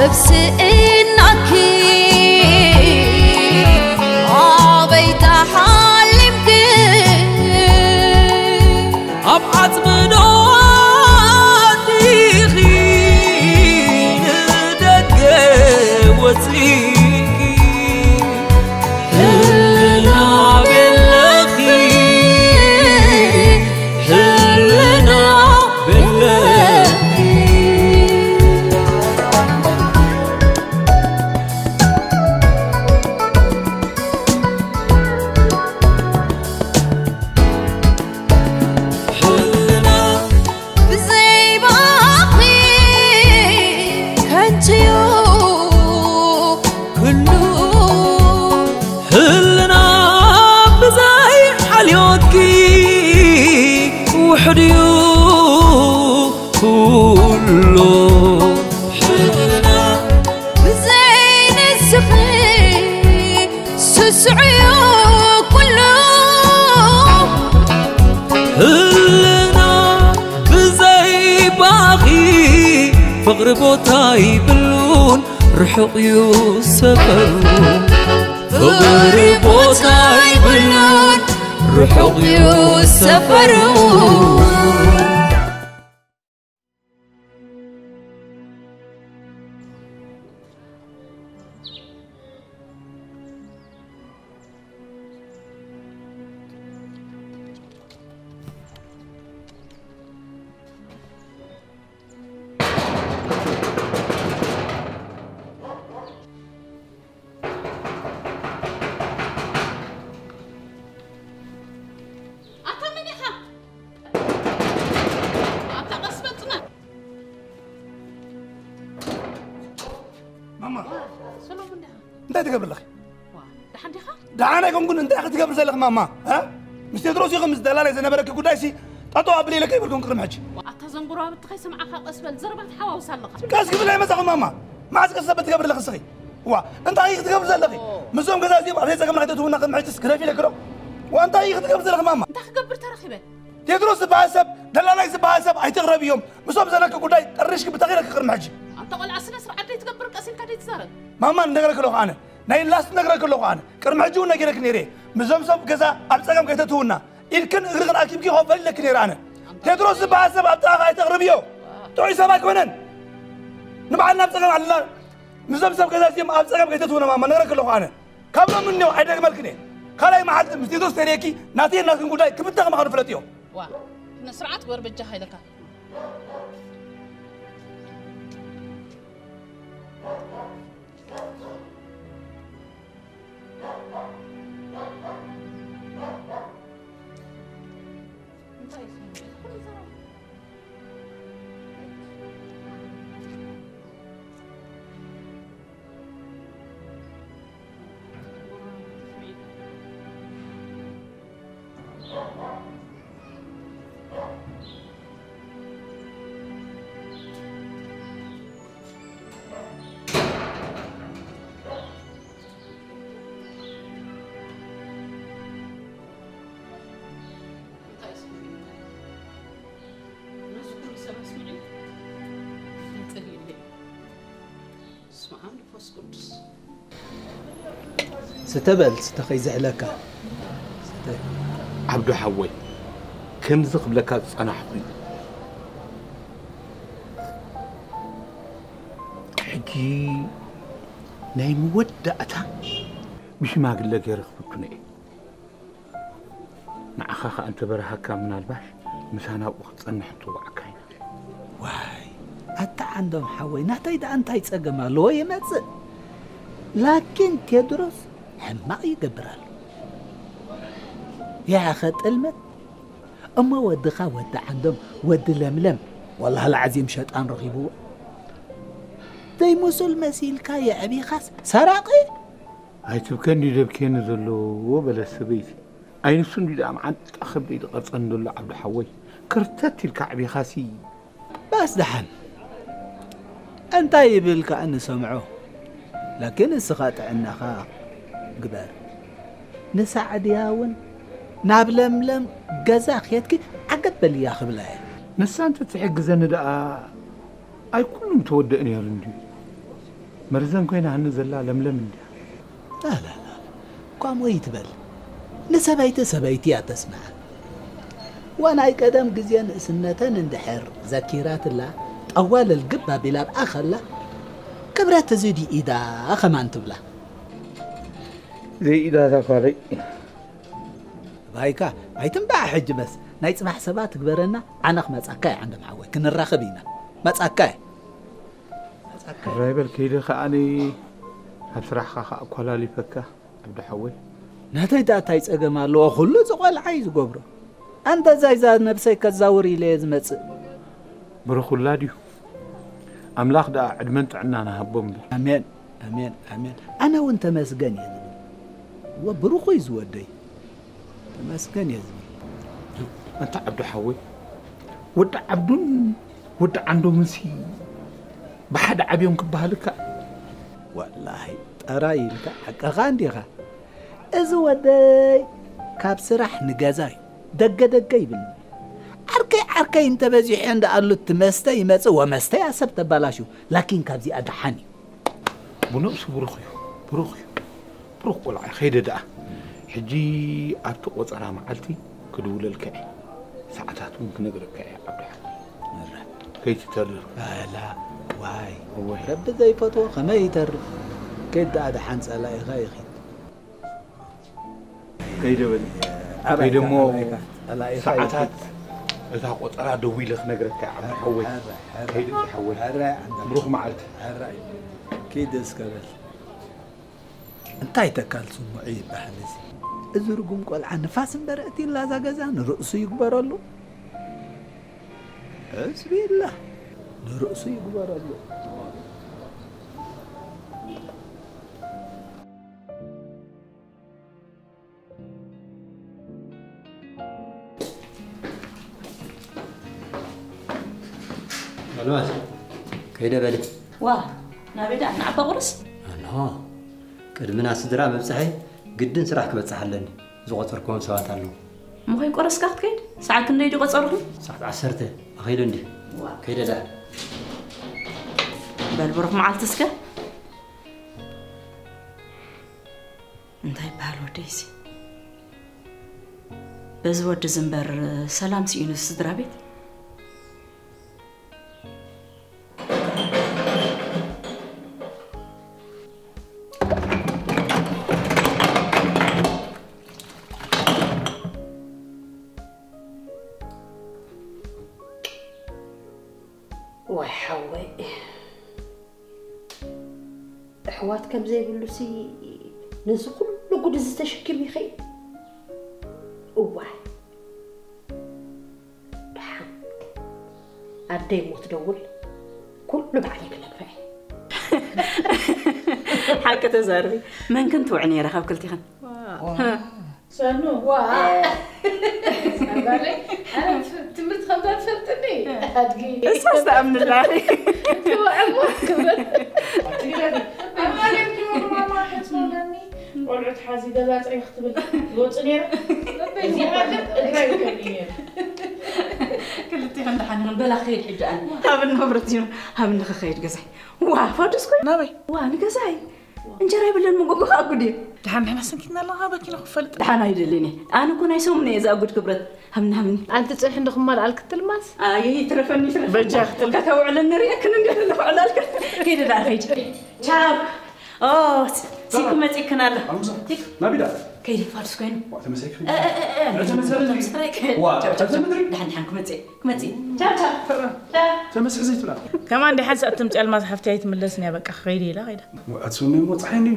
እብስእናኪ ኣበይ ተሓሊምኪ? ኣብ ዓጽምዶ ኣቲኺ ንደገ ወጺእኪ? ህልና ቤለኺ፣ ህልና ቤለኺ። ህልና ብዘይ ባኺ ከንቱዩ ኩሉ። ህልና ብዘይ ሓልዮትኪ ውሕድዩ ኩሉ። ህልና ብዘይ ንስኺ ስስዑ ኩሉ። ህልና ብዘይ ባኺ ፍቕሪ ቦታ ይብሉን ርሑቕ ዩ ሰፈሩ። ፍቕሪ ቦታ ይብሉን ርሑቕ ዩ ሰፈሩ። ኣታ መን ኢኻ? ኣታ ቀስ በል ጽናሕ። ማማ፣ ሰሎሞን ዲኻ? እንታይ ትገብሪ ኣለኺ? ዋ፣ ደሓን ዲኻ? ደሓን ኣይኮንኩን። እንታይ ኢኺ ትገብሪ ዘለኺ ማማ? እ? ምስ ቴድሮስ ኢኺ ምስ ደላላይ ዝነበረኪ ጉዳይሲ ጠጠው ኣብሊ ኢለኪ ኣይበልኩን ቅድሚ ሕጂ። ኣታ ዘንጎራብቲ ከይሰምዓኻ ቀስ በል፣ ዘረባ ትሓዋውስ ኣለኻ። ቀስ ክብል ኣይመጻኹን ማማ። መዓስ ቀስ ዘበል ትገብሪ ኣለኺ እስኺ? ዋ፣ እንታይ ኢኺ ትገብሪ ዘለኺ? ኦ። ምስዞም ገዛ እዚኦም ኣብ ዘይጸገምና ከይተትውና ቅድሚ ሕጂ እስኪ ረፊ ኢለኪ ዶ? ዋ፣ እንታይ ኢኺ ትገብሪ ዘለኺ ማማ? እንታይ ክገብር ተረኺበ? ቴድሮስ ዝበሃል ሰብ፣ ደላላይ ዝበሃል ሰብ ኣይትቕረብዮም። ምስኦም ዘለኪ ጉዳይ ጠሪሽኪ ብተኺለኪ ቅድሚ ሕጂ። ኣንታ ቆልዓ ስነ ስርዓት ደይትገብር ቀስ ኢልካ ደይትዛረብ። ማማ ንነግረኪ ኣለኹ ኣነ። ናይ ላስት ነግረኪ ኣለኹ ኣነ። ቅድሚ ሕጂ እውን ነጊረኪ ነይረ። ምስዞም ሰብ ገዛ ኣብ ጸገም ከይተትውና። ኢድክን እግርክን ኣኪብኪ ክኾን ፈሊለኪ ነይረ ኣነ። ቴድሮስ ዝበሃል ሰብ ኣብ ጥቓኺ ኣይተቕርብዮ። ጥዑይ ሰብ ኣይኮነን። ንባዕልና ኣብ ጸገም ኣለና። ምስዞም ሰብ ገዛ እዚኦም ኣብ ጸገም ከይተትውና ማማ ነግረኪ ኣለኹ ኣነ። ካብ ሎሚ እኒኦ ኣይደግመልክን እየ። ካልኣይ መዓልቲ ምስ ቴድሮስ ተሪእኪ ናተይን ናትክን ጉዳይ ክብተኽ ምዃኑ ፍለጥዮ። ዋ፣ ስነ ስርዓት ግበር በጃኻ ኢለካ። እንታይ ስምዒት? ነዚ ኩሉ ሰብ ኣስምዒ? እንታይ ጸሊእለይ? በስመ ኣብ መንፈስ ቅዱስ። ስተ በል፣ ስተ ከይዝሕለካ። ስተ። ዓብዱ ሓወይ፣ ከምዚ ክብለካ ዝጸናሕኩ እዩ። ሕጂ ናይ መወዳእታ ብሽማግለ ገይረ ክፍትኖ እየ። ንዓኻ ኸኣ እንተበረሃካ ምናልባሽ ምሳና ኣብኡ ክትጸንሕ ንጥውዓካ ኢና። ዋይ፣ ኣታ ዓንዶም ሓወይ፣ ናተይ ደኣ እንታይ ጸገም ኣለዎ? ይመጽእ። ላኪን ቴድሮስ ሕማቕ ይገብር ኣሎ። ያኸ ጥልመት። እሞ ወድኻ ወዲ ዓንዶም፣ ወዲ ለምለም፣ ወላሂ ለዓዚም ሸጣን ረኺብዎ። ዘይምሱል መሲልካ የዕቢኻስ ሰራቒ። ኣይትብከ እንዲ ደብክየኒ ዘለዎ በለት ሰበይቲ። ኣይንሱ እንዲ ደኣ መዓንጣ ከብደይ ዝቐርጸኒ ዘሎ ዓብዱ ሓወይ። ከርተት ኢልካ ኣዕቢኻሲ። ባስ ደሓን። እንታይ ይብል ከኣ ንሰምዖ። ላኪን እስኻ ጥዕናኻ ግበር። ንሳዕድያ እውን ናብ ለምለም ገዛ ኬድኪ ዓገብ በልያ ክብላ እየ። ንሳ እንተ ትሕግዘኒ ደኣ ኣይ ኩሉ ምተወደእ ነይሩ እንድዩ። መርዘን ኮይና ሃኒ ዘላ ለምለም እንድያ። ላላላ፣ እኳ ሞይ ትበል። ንሰበይቲ ሰበይቲ እያ ተስምዓ። ወናይ ቀደም ግዜ ንእስነተን እንድሕር ዘኪራትላ፣ ጠዋል ልግብ ኣቢላ ኣብኣ ኸላ፣ ክብረት እዚ ድዩ ኢዳ ኸማን ትብላ። ዘይኢዳ እታ ጓለይ። ባይካ ኣይትንባዕ ሕጂ በስ። ናይ ጽባሕ ሰባት ትግበረና። ኣነ ክመጻካ እየ ዓንዶም ሓወይ፣ ክንራኸብ ኢና። መጻካ እየ። መጻካ እየ። ሕራይ በል ከይደ ከኣ ኣነ ኣብ ስራሕኻ ከኣ ኣኮላሊፈካ ዓብዱ ሓወይ። ናተይ ደኣ እንታይ ጸገም ኣለዎ? ኩሉ እዚ ቆልዓ እዩ ዝገብሮ። ኣንታ እዛ እዛ ነብሰይ ከዛውር ኢለ እየ ዝመጽእ። ብሩኽ ውላድ እዩ። ኣምላኽ ደኣ ዕድመን ጥዕናን ይሃቦ እምበር። ኣሜን፣ ኣሜን፣ ኣሜን። ኣነ እውን ተመስገን እየ ዝብል። እወ፣ ብሩኽ እዩ ዝወደይ። ተመስገን እየ ዝብል። ኣንታ ዓብዱ ሓወይ፣ ወዲ ዓብዱን ወዲ ዓንዶምንሲ ብሓደ ዓብዮም ክበሃል እካ። ወላሂ፣ ጥራይ ኢልካ ሓቅኻ እንዲኻ። እዚ ወደይ ካብ ስራሕ ንገዛ እዩ። ደገ ደገ ይብል። ዓርከይ ዓርከይ እንተበዚሑ እንዳ ኣሉ እቲ መስተ ይመጽእ ወመስተያ ሰብ ተባላሹ። ላኪን ካብዚኣ ደሓን እዩ። ብነብሱ ብሩኽ እዩ፣ ብሩኽ እዩ። ብሩኽ ቆልዓ እዩ። ከይደ ደኣ። ሕጂ ኣብቲ ቆጸራ መዓልቲ ክድውለልካ እየ። ሰዓታት እውን ክነግረካ እየ፣ ዓብዱ ሓወይ። መራ። ከይትተርፍ። ኣላ፣ ዋይ። እወ። ረቢ ዘይፈትዎ ከመይ ይተርፍ? ከይድ ደኣ ደሓን ጸላኢኻ ይኺድ። ከይደ በል። ኣባይካ፣ ከይደ እሞ ኣባይካ፣ ጸላኢኻ ሰዓታት ይኺድ። እታ ቆጸራ ደዊለ ክነግረካ እየ፣ ዓብዱ ሓወይ። ሕራይ፣ ሕራይ። ከይደ፣ ሓወይ። ሕራይ፣ ዓንዳ። ብሩኽ መዓልቲ። ሕራይ። ኪድ እስከ በል። እንታይ ተካል ስሙዑ ይበሃል እዚ? እዚ ርጉም ቆልዓ ንፋስ እምበር እቲላ እዛ ገዛ ንርእሱ ይግበረሉ። ሕዝቢ ኢላ ንርእሱ ይግበረሉ። ኣልማዝ፣ ከይደ በሊ። ዋ፣ ናበይ ደኣ? ንዓባ ቁርስ? ኣንሆ፣ ቅድሚ ናብ ስድራ ምብጻሐይ ግድን ስራሕ ክበጽሕ ኣለኒ። ዝቆጸርክዎም ሰባት ኣለዉ። እሞ ከይቆረስካ ክትከይድ? ሰዓት ክንደይ ድዩ ቆጸርኹም? ሰዓት ዓሰርተ። ኣኸይደ እንዲ። ዋ። ከይደ ደኣ። በል ብሩኽ መዓልቲ እስከ። እንታይ ይበሃል ወደይሲ? በዚ ወዲ እዚ እምበር ሰላም ስኢኑ ስድራ ቤት። ዋይ ሓወይ፣ ኣሕዋት ከም ዘይብሉሲ ነዚ ኩሉ ጉድ እዚ ተሸኪሙ ይኸይድ። እዋይ፣ ደሓን ኣደይ ሞት ደውል፣ ኩሉ ባዕለይ ክነግራ እየ። ሓቂ ተዛርቢ። መን ክንትውዕ ነይረ ካብ ክልቲኽን? ሰኑ። ዋ። ኣባለይ፣ ኣነ ትፍ-፣ ትምህርቲ ከምዛ ትፈልጥኒ? ኣድጊ። እሳስ ተኣምንላ። ትውዕሞ ክብረት። ኣባለይ፣ ማማ ሕጽበኒ። ቆልዑት ሓዚ ገዛ ጽሬ ክትብል ዝወጽእ ነይረ። እዚኣ ግን እግራ ይከብድ ነይሩ። ክልቲኽን ደሓን ይኹን። በላ ክኸይድ ሕጂ ኣነ። ሃብኒ ክብረት እዩ። ሃብኒ ክኸይድ ገዛይ። ዋ፣ ፋዱስ ኮይ። ናበይ? ዋ፣ ንገዛይ። እንጀራ የብለን መጎጎ ከዓ ጉድ እዩ። ደሓን ንሕና ሰንኪትና ኣለና በኪና ክፈልጥ። ደሓን ኣይደልን እየ። ኣነ እኮ ናይ ሰሙን እየ ዝኣጉድ ክብረት። ሃብኒ፣ ሃብኒ። ኣንቲ ጽንሒ እንዶ ክማልኣል ክትልማስ? ኣይ፣ ይትረፈኒ፣ ይትረፈኒ። በጃ ክትል- ከተውዕለኒ ርእየክን እንዲ ዘለኹ ዕላልካ። ከይደ ደኣ ከይድ። ቻው። ኦ፣ ሲኩ መጺክን ኣሎ። ኣምሳ። ሲኩ። ናቢዳ። ከይደ ፋዱስ ኮይኑ። ዋ፣ ተመሳይክን። እ፣ እ፣ እ፣ እ። ተመሳይክን። ዋ፣ ቻው፣ ቻው፣ ቻው። ተመሳይክን። ደሓን፣ ደሓን ክመጽእ። ክመጽእ። ቻው፣ ቻው። ቻው። ተመስሒ ዘይትብላ። ከማን ደሓን ሰዓት ትምጽእ ኣልማዝ ሓፍቲ ኣይትምለስን እያ፣ በቃ ክኸይድ ኢላ ኸይዳ። ኣትስምኒ እሞ ጸሓይ እንድዩ።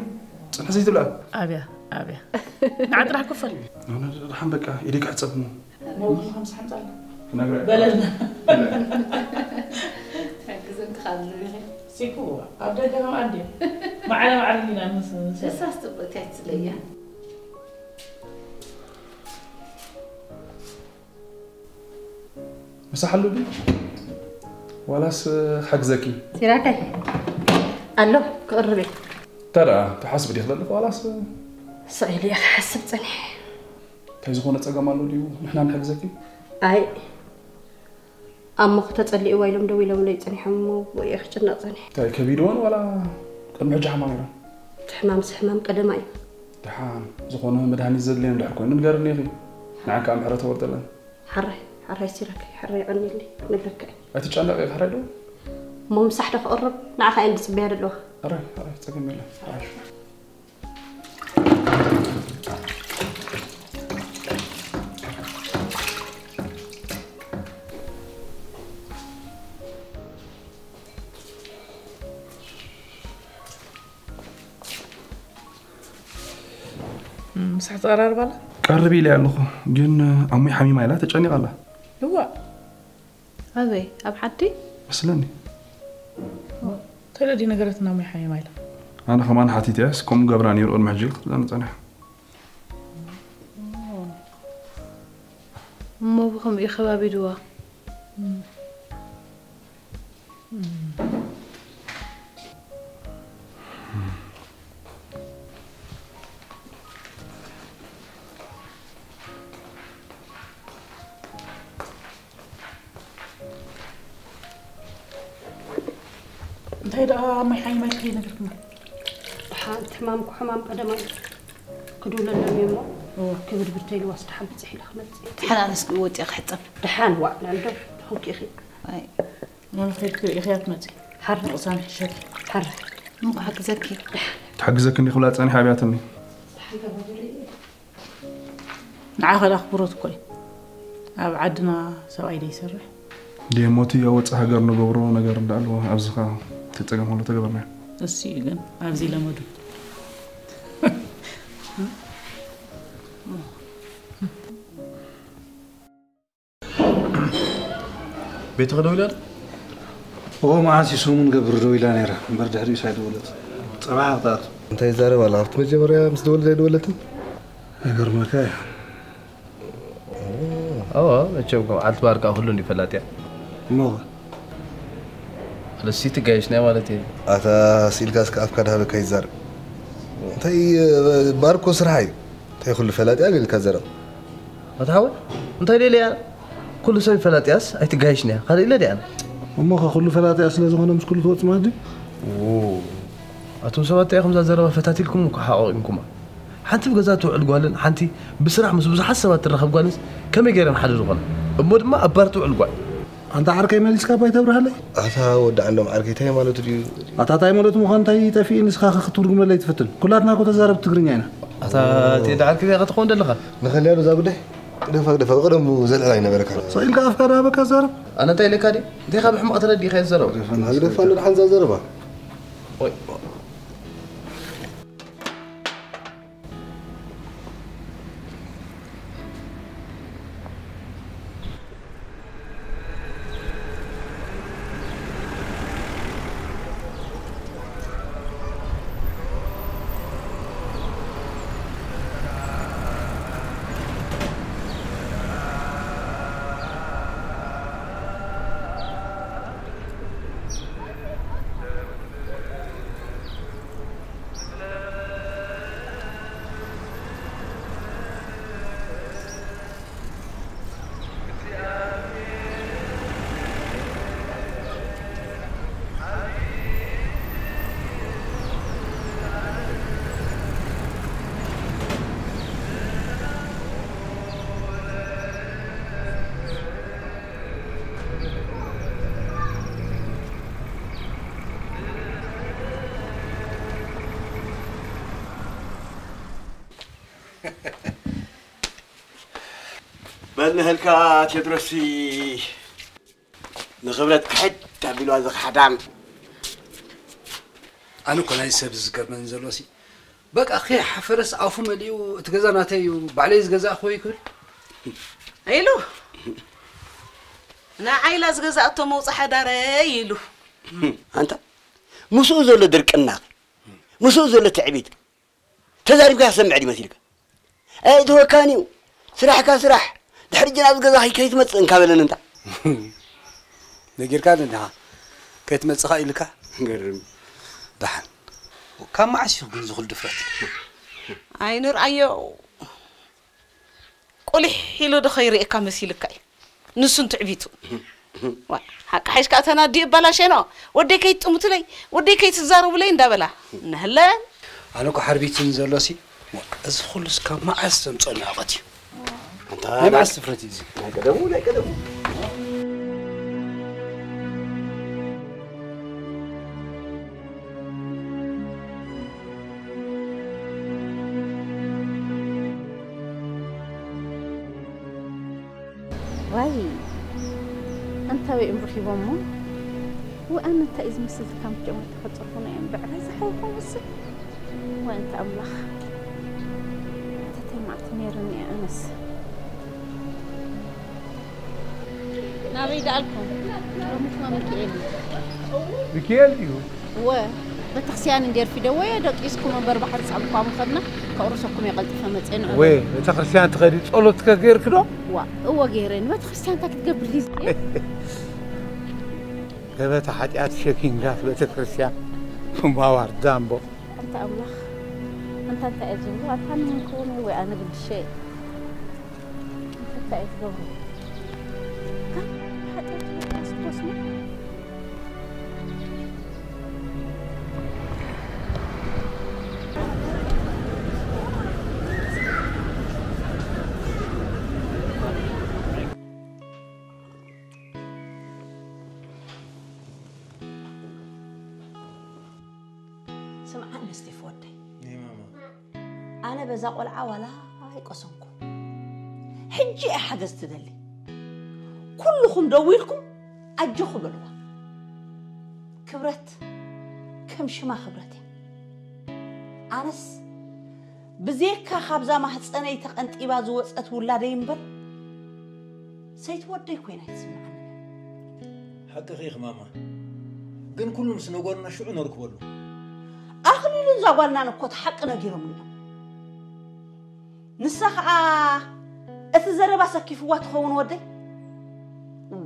ጽንሒ ዘይትብላ። ኣብያ፣ ኣብያ። ንዓ ጥራሕ ክፈል። ኣነ ደሓን በቃ ኢደይ ክሕጸብ እሞ። ነዊሕ ምሳሕ ምጻእ ኣሎ። ክነግራ። በለልና። ትሕግዝን ትኻዝን ኢኺ። ሲኩ፣ ኣብ ደገ ከምኣ እንድዩ። ማዕረ ማዕረ እንዲና ምስ፣ ምስ እሳስ ጽብቕቲ ኣይትስለያ። ምሳሕ ኣሎ ድዩ? ዋላስ ክሓግዘኪ? ሲራከይ ኣሎ፣ ክቕርብ እየ። እንታይ ደኣ፣ ትሓስቢ ዲኺ ዘለኺ ዋላስ? ስቕ ኢለ እየ ክሓስብ ጸኒሐ። እንታይ ዝኾነ ጸገም ኣሎ ድዩ? ንሕና ንሕግዘኪ? ኣይ፣ ኣሞኺ ተጸሊእዋ ኢሎም ደዊሎምለይ ጸኒሖም እሞ፣ ብኡ እየ ክጭነቕ ጸኒሐ። እንታይ ከቢድወን ዋላ ቅድሚ ሕጂ ሓማም ኢሎም። እቲ ሕማምስ ሕማም ቀደማ እዩ። ደሓን ዝኾነ መድሃኒት ዘድልየን እንድሕር ኮይኑ ንገርኒ ኢኺ። ንዓን ከዓ ምሕረት ኣወርደለን። ሓራይ ሓራይ ሲራክ ሓራይ የቐንየለይ ክነግረካ እየ። ኣይትጨነቂ ኢኺ ሓራይ ዶ? እሞ ምሳሕ ዶ ክቕርብ ንዓኻ እየን ዝፅበያ ዘለዋ። ኣረ ኣረ ፀገም የለን። ሓራይ ምሳሕ ተቐራርባ ኣላ? ቀርብ ኢለ ኣለኹ ግን ኣሙይ ሓሚማ ኢላ ተጨኒቓ ኣላ። እዋ ኣበይ ኣብ ዓዲ? መስለኒ። ተለዲ ነገረትና ኣሙይ ሓሚማ ኢላ። ኣነ ከማን ሓቲተያስ ከምኡ ገብራ ነይሩ ቅድሚ ሕጂ ኢልካ ትዛነ ጸኒሓ። እሞ ብኸምኡ እዩ ከባቢድዋ። እንታይ ደኣ ማይ ሓይማልኪ ነገርክና? ደሓን እቲ ሕማምኩ ሕማም ቀደማይ ክድውለሎም እየ እሞ እወ። ክብድብድ ተይልዋስ ደሓን ብፅሕ ኢለ ክመፅእ እየ። ደሓን ኣነስ ወፂአ ክሕፀብ። ደሓን ዋዕ ናልዶ ተኾንኪ ኢኺ። ኣይ ኣነ ከይድ ክርኢ ኢኽያ ትመፂ። ሓር ንቕሳን ሕሸኪ። ሓር እሞ ክሓግዘኪ። ትሕግዘኪ እንዲ ክብላ ፀኒሓ ኣብያትኒ። ደሓን ተባበሪ። ንዓኻ ዳ ኣኽብሮት እኮ እዩ። ኣብ ዓድና ሰብኣይ ደይሰርሕ። ደየሞቲ ኣብ ወፃእ ሃገር ንገብሮ ነገር እንዳኣለዎ ኣብዚ ኸዓ ተፀገም ከሎ ተገበርናዮ። እሱ እዩ ግን ኣብዚ ለመዱ። ቤትኺ ደው ኢላ ዶ? እወ መዓስ እዩ ሰሙን ገብር ደው ኢላ ነይራ እምበር ድሕሪኡስ ኣይደወለት። ፅባሕ ክትኣቱ። እንታይ ይዛረብ ኣሎ ኣብቲ መጀመርያ ምስ ደወለት ኣይደወለትን? ይገርመካ እዩ። እወ መቸም ከም ዓልቲ ባርካ ኩሉ እንዲ ፈላጥ እያ። እሞ ኣለሲ ትጋየሽና ማለት እዩ። ኣታ ስኢልካ እስከ ኣፍካ ድሃበካ ይዛረብ። እንታይ ባርኮ ስርሓ እዩ። እንታይ ኩሉ ፈላጥ እያ ገይልካ ዘረባ። ኣታ ሓወይ እንታይ ደልያ ኩሉ ሰብ ፈላጥ እያስ ኣይትጋየሽና እያ ካልእ ኢለ ድያ። እሞ ከ ኩሉ ፈላጥ እያ ስለ ዝኾነ ምስ ኩሉ ትወጽእ ማለት ድዩ? ኣቱም ሰባት እንታይ ኢኹም እዛ ዘረባ ፈታቲልኩም እኮ ሓቋቒምኩማ። ሓንቲ ብገዛ ትውዕል ጓልን ሓንቲ ብስራሕ ምስ ብዙሓት ሰባት ትራኸብ ጓልንስ ከመይ ገይረን ሓደ ዝኾና? እሞ ድማ ኣብ ባር ትውዕል ጓል። ኣንታ ዓርከይ መሊስካ እባ ኣይተብርሃለይ። ኣታ ወዲ ዓንዶም ዓርከይ ታይ ማለቱ ድዩ? ኣታ ታይ ማለቱ ምዃኑ ታይ ጠፊኡ ንስኻ ከ ክትትርጉመለይ ትፍትን? ኩላትና እኮ ተዛረብቲ ትግርኛ ኢና። ኣታ ቴዲ ዓርከይ ዲኻ ክትኸውን ደለኻ? ንኸልያ ዶ እዛ ጉዳይ? ግደፋ ግደፋ ብቐደሙ ዘልዕላ ኣይነበረካን። ስቕ ኢልካ ኣፍካ ዳሃበካ ዛረብ። ኣነ እንታይ ኢለካ ድየ? እንቴኻ ብሕማቕ ተረዲእካ እየ ዝዛረብ። ግደፋ ግደፋ እንዶ ደሓን እዛ ዘረባ። በል ንህልካ ቴድሮስሲ ንኽብረት ክሕድ ኣቢልዋ እዚ ካሕዳም። ኣነ እኮ ናይ ሰብ ዝገርመኒ ዘሎ ሲ በቃ ከይሓፈረስ ኣፉ መሊኡ እቲ ገዛ ናተይ እዩ ባዕለይ ዝገዛእኽዎ እዩ ክብል ኢሉ ንዓይ ኢላ ዝገዛእቶ መውፅእ ሓዳረይ ኢሉ። ኣንታ ምስኡ ዘሎ ድርቅና ምስኡ ዘሎ ትዕቢት ተዛሪብካ ክሰምዕ ድዩ መሲልካ? ኣየእትወካን እዩ። ስራሕካ ስራሕ። ድሕሪ ሕጂ ናብዚ ገዛ ከይ- ከይትመጽእ እንካ በለኒ እንታ። ነጊርካኒ እንዲኻ ከይትመጽእ ኢልካ? ገርም። ደሓን። ካብ መዓስ እዩ ግን ዝኹል ድፍረት? ኣይንርኣዮ። ቁሊሕ ኢሉ ዶ ከይርእየካ መሲልካ እዩ። ንሱን ትዕቢቱ። ዋ፣ ሓቂ ሓይሽ ከዓ ተናዲ ይባላሸኖ። ወደይ ከይትጥምቱለይ፣ ወደይ ከይትዛረቡለይ እንዳበላ። ንህለ ኣነ እኮ ሓርቢትኒ ዘሎ ሲ፣ ዋ፣ እዚ ኩሉ እስካብ መዓስ ተምፀኒ ኣቐት እዩ? ኣንታ ናይ መዓስ ትፍረት እዩ እዚ? ናይ ቀደሙ፣ ናይ ቀደሙ። ዋይ፣ ኣንታ ወይኦም ረኺቦሞ። ወኣነ እንታይ እዩ ዝመስል፣ ከም ጀመር ተፈጠርኩ ናይ ብዕራይ ዝሓይኹ መስል። ወይ ኣንታ ኣምላኽ፣ ተተይ መዓልቲ ነይርኒ ኣነስ። ናበይ ደኣልኩም? ሎሚ እኮ ሚካኤል እዩ። ሚካኤል እዩ። እወ፣ ቤተክርስትያን እንዴ ኣርፊደወ ደቂስኩም እምበር ባሕሪ ጻብኳ ምኸድና ከቑርሰኩም እየ ቀልጢፈ መጽኤ ንዑ። ወይ ቤተክርስትያን ትኸዲ ጸሎት ከገይርክ ዶ? ዋ፣ እወ ገይረ። ንቤተክርስትያን እንታይ ክትገብር ድዩ? ገበታ ሓጢኣት ሸኪንጋት ቤተክርስትያን ማዋር ዳምቦ። ኣንታ ኣምላኽ፣ ኣንታ እንታይ እየ ዝብሎ? ኣታ ንመን ክውን ወይ ኣነ ብልሸ። ኣንታ እንታይ እየ ዝገብሮ? ካብ ሓጢኣት ወጥታ ስትወስኖ? ስምዓኒ ስቲፍ ወደይ፣ ኣነ በዛ ቆልዓ ዋላ ኣይቆሰንኩ። ሕጂ እየ ሓገዝ ትደሊ። ኩልኹም ደው ኢልኩም ኣጆኹ በልዋ። ክብረት ከም ሽማ ክብረት እያ። ኣነስ ብዜካ ካብዛ ማህፀነይ ተቐንጢባ ዝወፀት ውላደይ እምበር ሰይቲ ወደይ ኮይና ኣይትስምዓንን እያ። ሓቅኺ ኢኺ ማማ፣ ግን ኩሉ ምስ ነጎርና ሽዑ ነርክበሉ። ኣኽሊሉን እዛ ጓልናን እኮ እቲ ሓቂ ነጊሮምኒ እዮም። ንሳ ኸዓ እቲ ዘረባ ሰኪፍዋ ትኸውን ወደይ።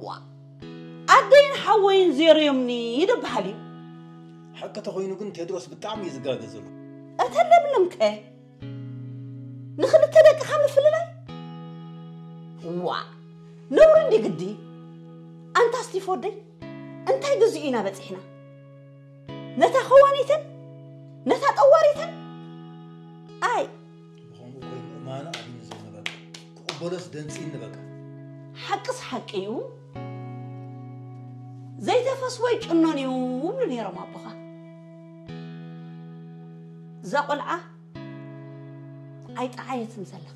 ዋ ኣደይን ሓወይን ዜሮ እዮምኒ ይደበሃል እዩ። ሓቂ ተኾይኑ ግን ቴድሮስ ብጣዕሚ እዩ ዝጋገ ዘሎ። እተ ለምለም ከ ንኽልተ ደቅኻ ምፍልላይ? ዋእ ነውሪ እንዲ ግዲ። ኣንታ ስቲፍ ወደይ እንታይ ግዚኡ ኢና በጺሕና? ነታ ኸዋኒትን ነታ ጠዋሪትን ኣይ ብኸምኡ ኮይኑ እማነ ኣቢኒ ዘሎ በቃ ክቕበሎስ ደንጽይኒ በቃ። ሓቅስ ሓቂ እዩ ዘይተፈስወይ ጭኖን እዩ ይብሉ ነይሮም ኣቦኻ። እዛ ቆልዓ ኣይጠዓየትን ዘላ።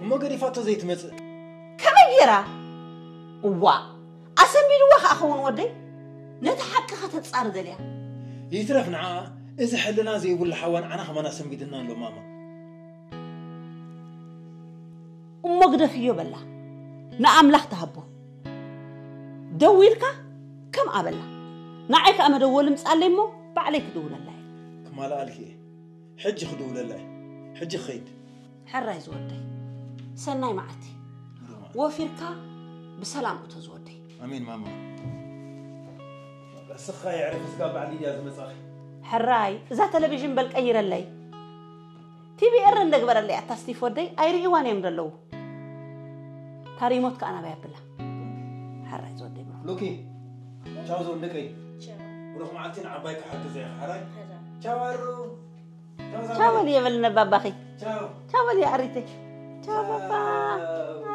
እሞ ገዲፋቶ ዘይትመጽእ ከመይ ጌራ? እዋእ ኣሰንቢድዋ ከኣ ኸውን ወደይ ነቲ ሓቂ ከተጻሪ ደልያ። ይትረፍ ንዓ እዚ ሕልና ዘይብሉ ሓዋ ንዓና ከማን ኣሰንቢድና ኣሎ ማማ። እሞ ግደፍዮ በላ ንኣምላኽ ትሃቦ። ደዊልካ ከምኣ በላ ንዓይ ከኣ መደወሊ ምጻለይ እሞ ባዕለይ ክድውለላ እየ። ክማልኣልኪ እየ ሕጂ ክድውለላ እየ ሕጂ ክኸይድ። ሕራይ ዝወደይ ሰናይ መዓልቲ ወፊርካ ብሰላም እቶ ዝወደይ። ኣሜን ማማ። እስኻ የዕርፍ ስጋ ባዕሊ እያ ዝመጻኺ። ሕራይ እዛ ተለቪዥን በል ቀይረለይ። ቲቪ ኤር እንደግበረለይ ኣታ ስቲፍ ወደይ ኣይርእይዋን እዮም ዘለዉ። ታሪሞት ከኣ ናበይ ኣብላ። ሕራይ ዝወደይ ብሮ። ሉኪ ቻው ዞን ደቀይ። ብሩኽ መዓልቲ ንዓባይ ክሓግዘ እየ። ሕራይ ቻው ኣሩ። ቻው በል የበልነ ባባኺ። ቻው በል የዕሪተይ። ቻው ባባ።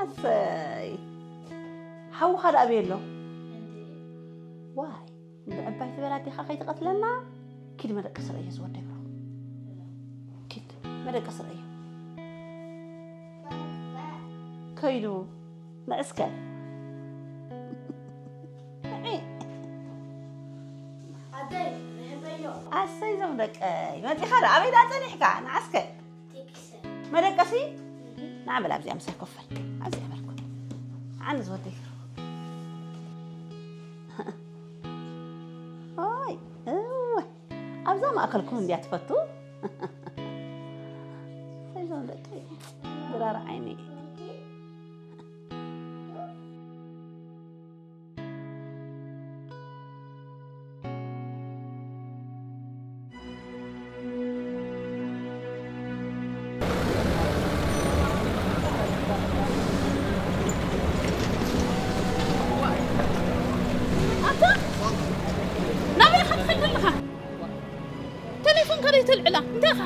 ኣሰይ ሓውኻ ደኣ ኣበይ ኣሎ? ዋይ እንዲ ዕባይ ትበል ኣዴኻ ከይትቐትለና። ኪድ መደቀሲ ረእዮ ዝወደይ ብሮ። ኪድ መደቀሲ ረእዮ። ከይዱ ንዕስከ። ኣሰይ ዞም ደቀይ መፂኻ ዶ ኣበይ ደኣ ፀኒሕካ ንዓስከ መደቀሲ ንዓ በል ኣብዚኣ ምሳይ ኮፍ በል ኣብዚኣ በልኩ ዓኒ ዝወደይ ኦይ እወ ኣብዛ ማእከልኩም እንድያ ትፈቱ ኣሰይ ዞም ደቀይ ድራር ዓይኒ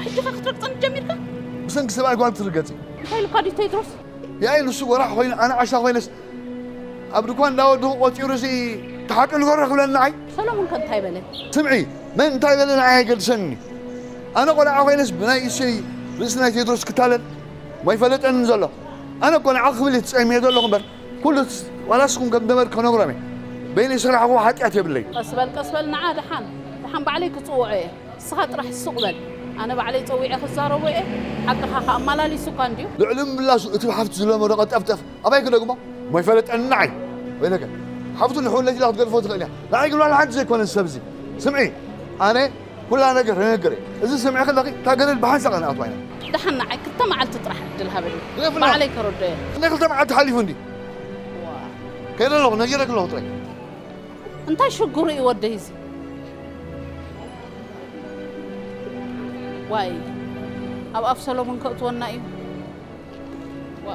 ሕጂ ኸ ክትረግጸኒ ጀሚርካ? ብሰንኪ ሰብኣይ ጓል ትርገጺ። እንታይ ኢልካ ድዩ ቴድሮስ? ያይ ንሱ ጎራሕ ኮይኑ ኣነ ዓሻ ኮይነስ ኣብ ድኳን እንዳወደኹ ቆጺሩ ሲ ተሓቂ ንገሮ ክብለኒ ንዓይ። ሰሎሞን ከ እንታይ በለ? ስምዒ መን እንታይ በለ ንዓይ ኣይገድሰኒ። ኣነ ቆልዓ ኮይነስ ብናይ እሰይ ርእሲ ናይ ቴድሮስ ክታለል ማይፈለጠኒ ዘሎ። ኣነ እኮ ንዓ ክብል እየ ተጸሚየ ዘለኹ እምበር ኩሉ ዋላ ንስኹም ከም ደመር ከነግሮም እየ። በይነይ ዝሰራሕኹዎ ሓጢኣት የብለይ። ቀስ በል ቀስ በል ንዓ ደሓን ደሓን ባዕለይ ክጽውዖ እየ። ንስኻ ጥራሕ ሱቕ በል። ኣነ ባዕለይ ጸዊዐ ክዛረቦ እየ። ሓቅኻ ከኣ ኣመላሊሱ እኳ እንድዩ። ልዕሊ ምላሱ እቲ ሓፍቱ ዝለመዶ ቀጠፍጠፍ ኣባይ ክደግሞ? እሞ ይፈለጠኒ ንዓይ። ወይለከ ሓፍቱ ንሕውነቲ ኢላ ክትገድፎ ትኽእል እያ። ንዓይ ግን ዋላ ሓንቲ ዘይኮነ ሰብዚ። ስምዒ ኣነ ኩላ ነገር ክነግር እየ። እዚ ስምዒ ከለኺ እታ ገረድ ብሓንሳእ ከነኣትዋ ኢና። ደሓን ንዓይ ክልተ መዓልቲ ጥራሕ ዕድል ሃበኒ። ግደፍና። ባዕለይ ከረዶ እየ። ናይ ክልተ መዓልቲ ሓሊፉ እንዲ ከይደ ኣለኹ ነጊረክ ኣለኹ ጥራይ። እንታይ ሽግሩ እዩ ወደይ እዚ? ዋይ ኣብ ኣፍ ሰሎሞን ከእትወና እዩ። ዋ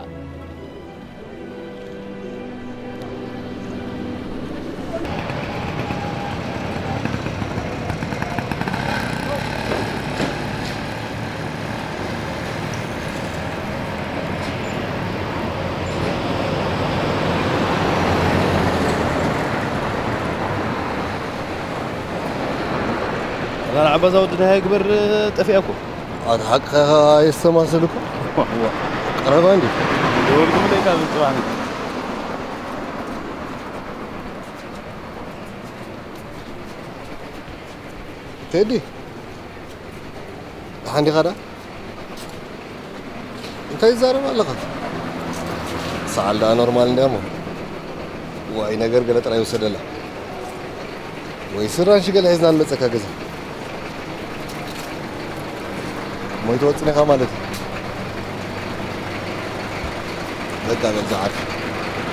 ኣዛ ንዓባዛ ወዲ ደሃይ ግበር ጠፊኣ እኮ። ኣቲ ሓቅኻ የስተማስል እኮ። ቀረባ እንዲ። ደወልኩም ደይ ካብ ጽባሕ ቴዲ ደሓን ዲኻ ዳ እንታይ ትዛረብ ኣለኻ ሰዓል ደኣ ኖርማል እንድያ እሞ ዋይ ነገር ገለ ጥራይ ውሰደላ ወይ ስራንሺ ገለ ሒዝና ንመጸካ ገዛ ሞይቱ ወጽን ኢኻ ማለት እዩ በቃ በል ዝዓርፍ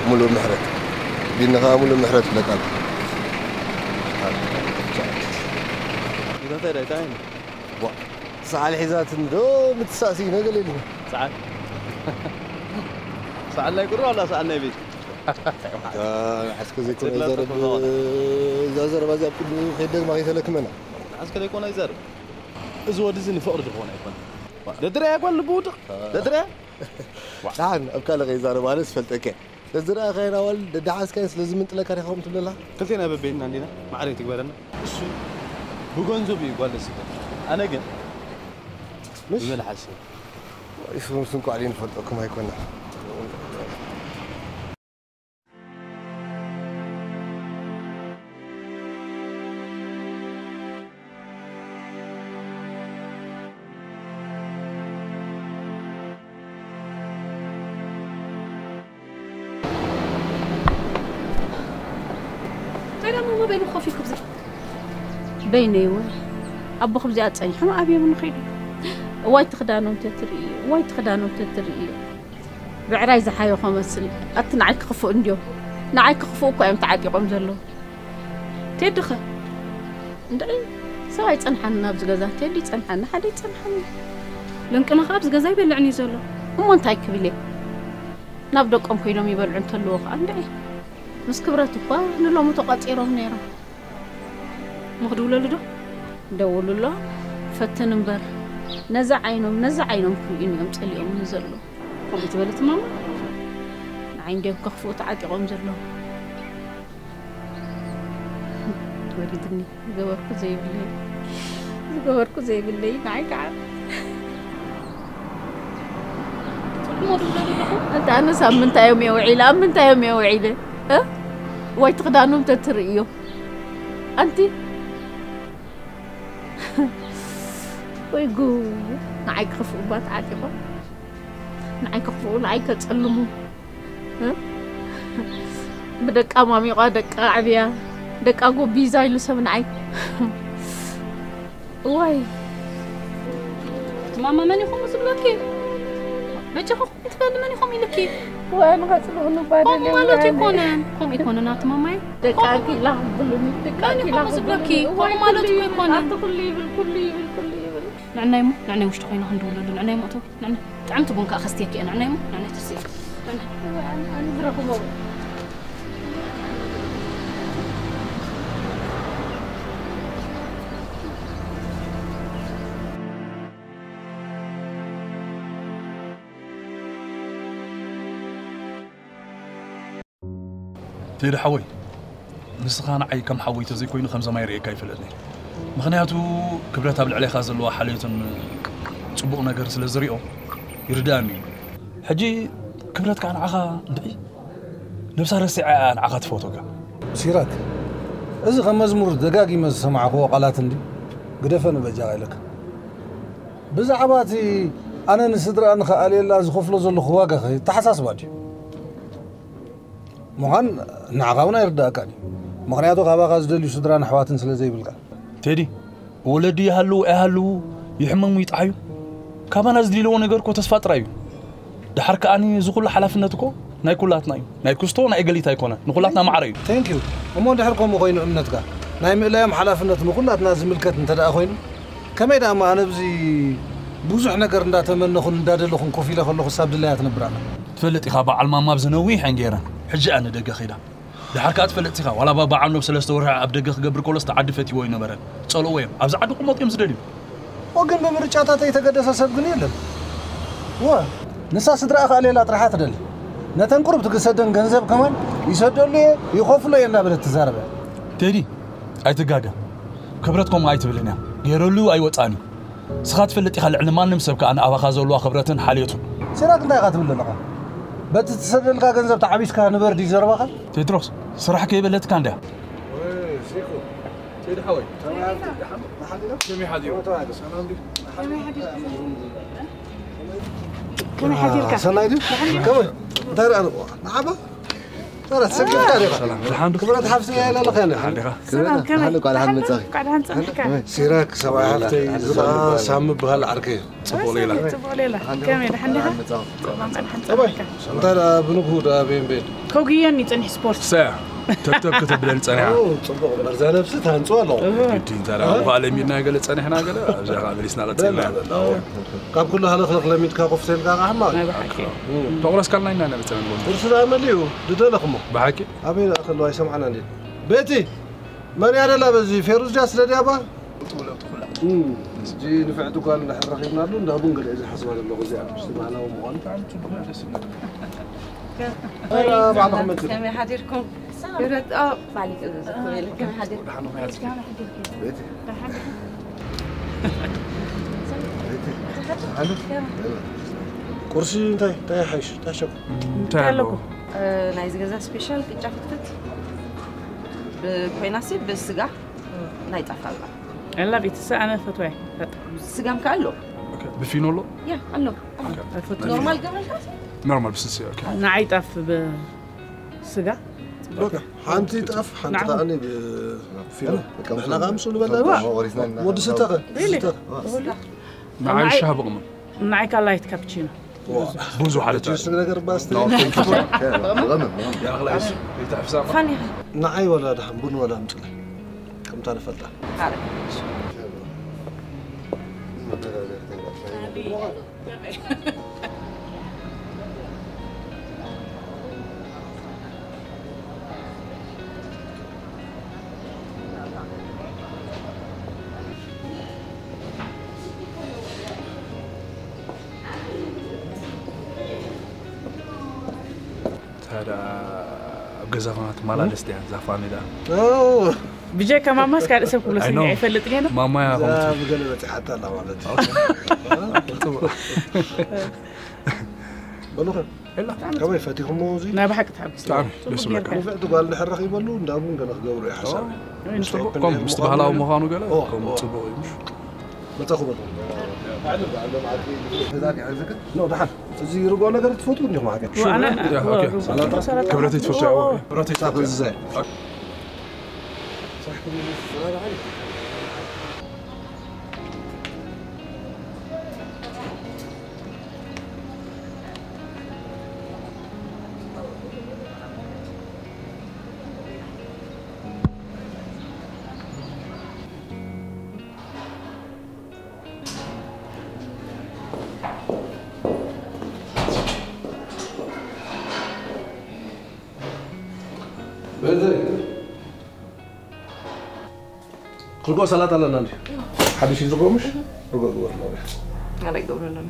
ሙሉእ ምሕረት ቢኒ ኸዓ ሙሉእ ምሕረት ይብለካ ኣሎ ኢታታይ ዳይታይ ዋ ሰዓል ሒዛትኒ ዶ ምትሳእሲ ነገለ ኢልና ሰዓል ሰዓል ናይ ቁሪ ዋላ ሰዓል ናይ ቤት ኣስከ ዘይኮነ ይዛረብ እዛ ዘረባ እዚኣ ኣብ ቅድሚ ከይደግማ ከይተለክመና ኣስከ ዘይኮነ ይዛረብ እዚ ወዲ እዚ ንፍቕሪ ዝኸውን ኣይኮነ ደድረያ ጓል ልቡ ውድቕ ደድረያ ደሓን ኣብ ካልእ ከይዛረብ ኣነ ዝፈልጠከ ደዝረኣኻዮ ናዋል ደደሓስካዮ ስለዝምንጥለካ ዲኻ ከምኡ ትብለላ ክልቴና በበይንና እንዲና ማዕረ ትግበረና እሱ ብገንዘቡ እዩ ጓል ደስ ይብል ኣነ ግን ብመልሓስ እዩ ስኹም ስንኳዕ ድዩ ንፈልጠኩም ኣይኮና ታዲያ ማማ በይኑ ኮፍ ኢልኩ ብዘይ በይነይ እውን ኣቦ ክብዚኣ ጸኒሖም ኣብዮም ንኸይዱ እዋይ ትኽዳኖም ተትርኢ እዋይ ትኽዳኖም ተትርኢ ብዕራይ ዝሓየኾ መስል ኣቲ ንዓይ ክኽፍኡ እንድዮም ንዓይ ክኽፍኡ እኳ እዮም ተዓጢቖም ዘለዉ ቴዲ ኸ እንድዒ ሰብ ኣይጸንሓኒ ናብዚ ገዛ ቴዲ ይጸንሓኒ ሓደ ይጸንሓኒ ለንቅነ ኸዓ ኣብዚ ገዛ ይበልዕን እዩ ዘሎ እሞ እንታይ ክብል እየ ናብ ደቆም ኮይኖም ይበልዑ እንተለዎ ኸዓ እንድዒ ምስ ክብረት እኳ ንሎሚ ተቋጺሮም ነይሮም ምኽድውለሉ ዶ ደውሉሎ ፈትን እምበር ነዛ ዓይኖም ነዛ ዓይኖም ክርእዩን እዮም ጸሊኦምኒ ዘለዉ ከምኡ ትበለት ማማ ንዓይ እንድዮም ከኽፍኡ ተዓጢቖም ዘለዉ ወሪድኒ ዝገበርኩ ዘይብለይ ዝገበርኩ ዘይብለይ ንዓይ ከዓ እንተ ኣነስ ኣብ ምንታይ እዮም እየ ውዒለ ኣብ ምንታይ እዮም እየ ውዒለ ወይ ትኽዳኖም ተትርእዮ ኣንቲ ወይ ጉ ንዓይ ክኽፍኡ እባ ተዓጢቖም ንዓይ ክኽፍኡ ንዓይ ከጸልሙ ብደቃ ማሚቋ ደቃ ኣዕብያ ደቃ ጎቢዛ ኢሉ ሰብ ንዓይ እዋይ ማማ መን ኢኹም ዝብለኪ በጃኹ ትበሊ መን ኢኹም ኢልኪ እዋይ ንኸፅልኡኒ እባ ከምኡ ደልየ ማለት እዋይ ኣይኮነን ከምኡ ኣይኮነን ኣቲ ማማይ ደቃ ኪላ ክብሉኒ ደቃ መን ኪላ ኢኹም ዝብለኪ ክብሉኒ እዋይ ከምኡ ማለት ኩሉ እኮ ይብል ኣይኮነን ኣቲ ኩሉ ይብል ኩሉ ይብል ንዕናይ እሞ ንዕናይ ውሽጢ ኮይና ክንድውለሉ ንዕናይ እሞ እተው ንዕናይ ጥዕምቲ ቡን ከዓ ከስትየኪ እየ ንዕናይ እሞ ንዕናይ ተስእዮ ንዕናይ እዋይ ኣነ ኣነ ዝረኽቦ ቴዲ ሓወይ፣ ንስኻ ንዓይ ከም ሓወይ ተዘይኮይኑ ከም ዘማይ ርእየካ ኣይፈልጥን እየ። ምኽንያቱ ክብረት ኣብ ልዕሌኻ ዘለዋ ሓልዮትን ጽቡቕ ነገር ስለ ዝሪኦ ይርድኣኒ እዩ። ሕጂ ክብረት ከዓ ንዓኻ እንድዒ ነብሳ ረሲዓ እያ ንዓኻ ትፈትወካ። ሲራክ፣ እዚ ከም መዝሙር ደጋጊመ ዝሰማዕክዎ ቃላት እንዲ ግደፈ ንበጃኻ ኢለካ። ብዛዕባ እቲ ኣነ ንስድራኣ ንኽኣልየላ ዝኸፍሎ ዘለኹ ዋጋ ኸ ተሓሳስባ ድዩ? ምዃን ንዓኻ እውን ኣይርዳእካን እዩ። ምኽንያቱ ካባኻ ዝደልዩ ስድራን ኣሕዋትን ስለ ዘይብልካ። ቴዲ፣ ወለዲ ይሃልዉ ኣይሃልዉ፣ ይሕመሙ ይጥዓዩ፣ ካባና ዝድልዎ ነገር እኮ ተስፋ ጥራይ እዩ። ደሓር ከኣኒ እዚ ኩሉ ሓላፍነት እኮ ናይ ኩላትና እዩ። ናይ ክስቶ ናይ ገሊት ኣይኮነን፣ ንኩላትና ማዕረ እዩ። Thank you። እሞ እንድሕር ከምኡ ኮይኑ እምነትካ ናይ ምእላዮም ሓላፍነት ንኩላትና ዝምልከት እንተ ደኣ ኮይኑ፣ ከመይ ደኣ እሞ ኣነ ኣብዚ ብዙሕ ነገር እንዳተመነኹን እንዳደለኹን ኮፍ ኢለ ከለኹ ሳብ ድላያ ትነብር ኣላ? ትፈልጥ ኢኻ፣ በዓል ማማ ኣብዚ ነዊሕ እየን ገይረን። ሕጂ እያ ንደገ ከይዳ። ደሓር ከኣ ትፈልጥ ኢኻ፣ ዋላ ባባ ዓኖብ ሰለስተ ወርሒ ኣብ ደገ ክገብር ከሎስ እቲ ዓዲ ፈትይዎ ኣይነበረን። ጸልእዎ እዮም። ኣብዚ ዓዲ ክቕመጡ እዮም ዝደልዩ። ወግን ብምርጫታት ዘይተገደሰ ሰብ ግን የለን። ወ ንሳ ስድራኣ ክኣልየላ ጥራሓ ትደሊ። ነተን ቁሩብ ትግሰደን ገንዘብ ከማን ይሰደሉ እየ፣ ይኸፍሎ እየ እንዳበለት ትዛረበ። ቴዲ፣ ኣይትጋገ። ክብረት ከምኡ ኣይትብልን እያ። ገይረሉ ኣይወጻን እዩ። ንስኻ ትፈልጥ ኢኻ ልዕሊ ማንም ሰብ ከኣ ንኣባኻ ዘለዋ ክብረትን ሓልዮቱን። ሲራክ እንታይ ኢኻ ትብል ዘለኻ? በቲ ትሰደልካ ገንዘብ ተዓቢስካ ንበር ድዩ ዘረባኻ? ቴድሮስ፣ ስራሕ ከይበለትካ እንድያ። ወይ፣ ዚኮ። ቴዲ ሓወይ። ከመይ ሓዲሩ? ሰላም ድዩ? ከመይ ሓዲርካ? ሰናይ ድዩ? ከመይ? እንታይ ደኣ ንዕባ? ተራ ተሰኪፍካ ዲኻ? ሰላም፣ ደሓን ዶ? ክብረት ሓፍቲ እያ ኢላ ኣለኻ፣ ያለ። ደሓን ዲኻ? ሰላም፣ ከመይ? ደሓን፣ እንኳዕ ደሓን መጻኺ። እንኳዕ ደሓን ጸንሕካ። ከመይ? ሲራክ ሰብኣይ ሓፍተይ፣ እዚ ኸኣ ሳሚ በሃል ዓርከይ። ጽቡቕ ሌላ። ጽቡቕ ሌላ። ከመይ፣ ደሓን ዲኻ? ደሓን መጻኺ። ጽቡቕ፣ እንኳዕ ደሓን ጸንሕካ። እንታይ ደኣ ብንግሁ ደኣ ቤን ቤን? ከጉየኒ ጸኒሕ ስፖርት። ሰያ፣ ተብተብ ከተብለኒ ጸኒሓ። ኦ፣ ጽቡቕ እምበር፣ እዛ ነብሲ ትሃንጽዋ ኣለኹ። ግዲ እንተ ደኣ እኳ ለሚድና ገለ ጸኒሕና ገለ፣ ኣብዚኣ ኸኣ መሊስና ቀጺልና። በላ፣ በላ፣ ኦ። ካብ ኩሉ ሃለኽለኽ ለሚድካ ኮፍ ተልካ ኸዓ ሕማቕ። ናይ ብሓቂ። እም። ተቑረስካልና ኢና ነብጽና ንጎኒ። ቁርሲ ደኣ መሊኡ፣ ድደለኽሞ። ብሓቂ? ኣበይ ደኣ ከለዋ ኣይሰምዓና እንዴ? ቤቲ፣ መን እያ ደላ በዚ ፌሩዝ ድያ ስለ ድያባ? እም፣ ሕጂ ንፍዕቲ ጓል እንድሕር ረኺብናሉ፣ እንዳ ቡን ገለ እየ ዝሓስባ ዘለኹ እዚኣ፣ ምስቲ ባህላዊ ምዃኑ። ኣረ፣ ባዕልኹም መጽእ። ከመይ ሓዲርኩም? ክብረት፣ ኦ፣ ባሊቅ ዝዝክር የለ። ከመይ ሓዲርኩም? ቤቲ። ቁርሲ እንታይ፣ እንታይ ይሓይሽ? እንታይ ሸኩ? እንታይ ኣለዎ? እ፣ ናይዚ ገዛ ስፔሻል ቅጫ ፍትፍት። ብኮይናሲ ብስጋ ናይ ጣፍ ኣላ። I love it። እሳ ኣነ ፈትዋይ። ስጋም ከ ኣሎ? ኦኬ፣ ብፊኖ ኣሎ? ያ፣ ኣሎ። ኦኬ። ኣይፈትዋን። ኖርማል ገበልካ? ኖርማል ብስልሲ፣ ኦኬ። ንዓይ ጣፍ ብስጋ። ኦኬ፣ ሓንቲ ጣፍ፣ ሓንቲ ንዓኹም። ከኣኒ ብፊኖ። ንሕና ከኣ ምስኡ ንበልዕ። ወዲ ስተኸ? ሪሊ? ስተኸ። ንዓይ ንዓይ ሻሂ ብቕመም። ንዓይ ከኣ ላይት ካፕቺኖ። ብዙሕ ሓደት ጁስ ነገር ባስቲ። No, thank you. ፋኒ። ንዓይ ወላ ደሓን ቡን ወላ ኣምጽለይ። ከምታ ንፈልጣ። ታዲያ ኣብ ገዛኹም ትመላለስ ድያ እዛ ፋኒ ደኣ? ኦ። ብጀካ ማማስ ካልእ ሰብ ክብሎ I know። ስሚዐ ይፈልጥ ገና? ማማያ እዛ ከምኡ ትብል። ብገለ በጺሓታ ኣላ ማለት እዩ። ኦኬ። ጽቡቕ። በሉኸ፣ ኤላ። ከመይ ፈቲኹሞ እዚ? ናይ ብሓቂ ተሓጒሰ። ብጣዕሚ ጽቡቕ ደስ ዝብለካ። ጌርካ። ንፍዕቲ ጓል እንድሕር ረኺበሉ፣ እንዳ ቡን ገለ ክገብሩ እየ ሓሳብ። ኦ፣ እይ፣ ምስቲ ጽቡቕ። ኦፕን ከምኡ ኤር ምስቲ ምዃኑ ባህላዊ ገለ። ምዃኑ ገለ፣ ኦ፣ ከምኡ ኦ። ጽቡቕ እዩ። መጻኹ በሉ። ኖ፣ ደሓን። እዚ ርጎ ነገር ትፈትዉ እንዲኹም ሓቂ? ዋ፣ ኣነ፣ ያ፣ ዋ፣ ኦኬ። ዋ፣ ሰላጣ? ሰላጣ። ክብረተይ ትፈትዉ፣ ዋ፣ ዋ። ክብረተይ ትፈትዉ። ሳብ እዚ ሳይ። በዘይ ርጎ ሰላጣ ኣለና እንዲ ሓድሽ እዩ ዝርጎ ምሽ? ርጎ ግበር ኣለዎ። ኣበይ ገብረ ኣለዎ?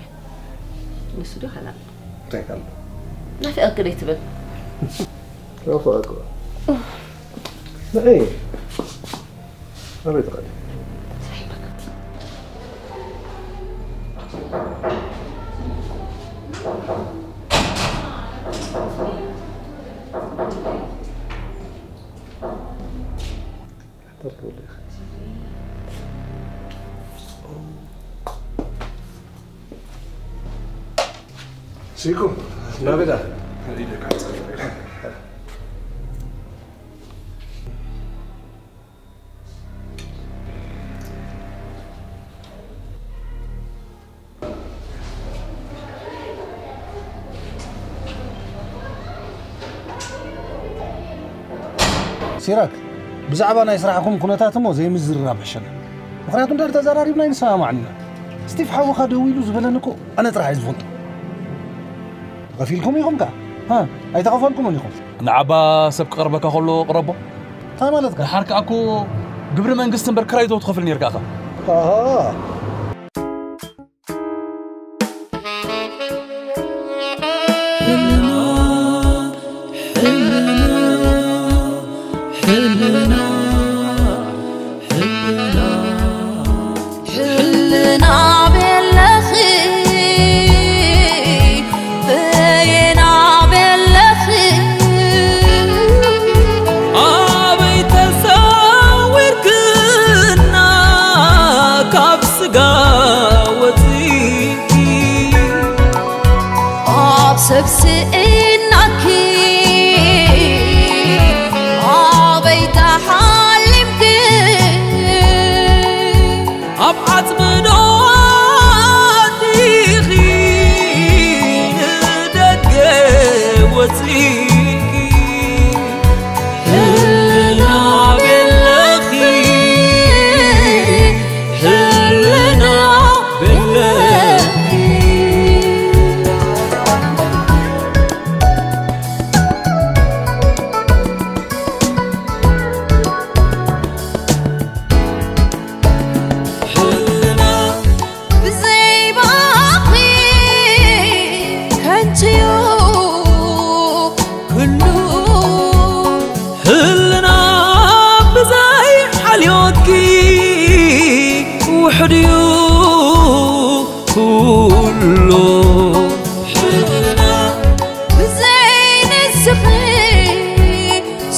ንሱ ዶ ካላ? እንታይ ካላ? ናፍቀክ ደይ ትብል? ናፍቀክ። ንዒ ኣበይ ትኸዲ? ሲኩም ናበዳ? ሲራክ፣ ብዛዕባ ናይ ስራሕኩም ኩነታት እሞ ዘይምዝርራብ ሕሸና። ምኽንያቱ እንድሕር ተዘራሪብና ኣይንሰማማዕን ኢና። ስቲፍ ሓውኻ ደዊሉ ዝበለኒ እኮ ኣነ ጥራሕ እየ ዝፈልጦ። ከፊልኩም ኢኹም ከ? ሃ፣ ኣይተኸፈልኩምን ኢኹም። ንዓባ ሰብ ክቐርበካ ከሎ ቅረቦ። እንታይ ማለት ከ? ድሓር ከኣ እኮ ግብሪ መንግስቲ እምበር ክራይ ዶ ትኸፍል ነይርካ ኢኻ? ኣሃ። ሕልና ቤለኺ፣ በየና ቤለኺ፣ ኣበይ ተሰዊርክና ካብ ስጋ ወፂእኪ፣ ኣብ ሰብ ስኢናኪ ኣበይ ተሓሊምኪ፣ ኣብ ዓጽሚ ዶ ኣቲኺ ንደገ ወጺእኪ፣ ህልና ቤለኺ፣ ህልና ቤለኺ። ህልና ብዘይ ባኺ ከንቱ'ዩ ኩሉ። ህልና ብዘይ ሓልዮትኪ ውሑድ'ዩ ኩሉ። ህልና ብዘይ ንስኺ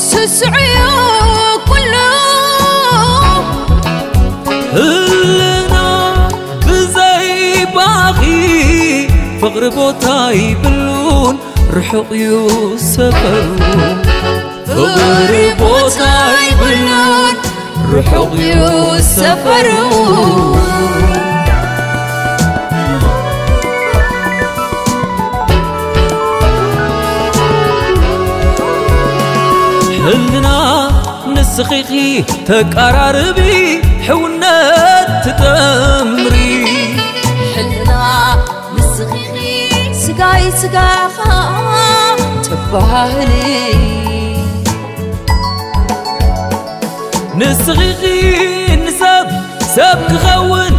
ስሱዕ'ዩ ኩሉ። ህልና ብዘይ ባኺ ፍቕሪ ቦታ ይብሉን ርሑቕ እዩ ሰፈሩ። ፍቕሪ ቦታ ይብሉን ርሑቕ እዩ ሰፈሩ። ህልና ንስኺ ኢኺ ተቀራርቢ ሕውነት ትጠምሪ። ሕልና ንስኺ ኢኺ ስጋይ ስጋኻ ተባህሊ። ንስኺ ኢኺ ንሰብ ሰብ ክኸውን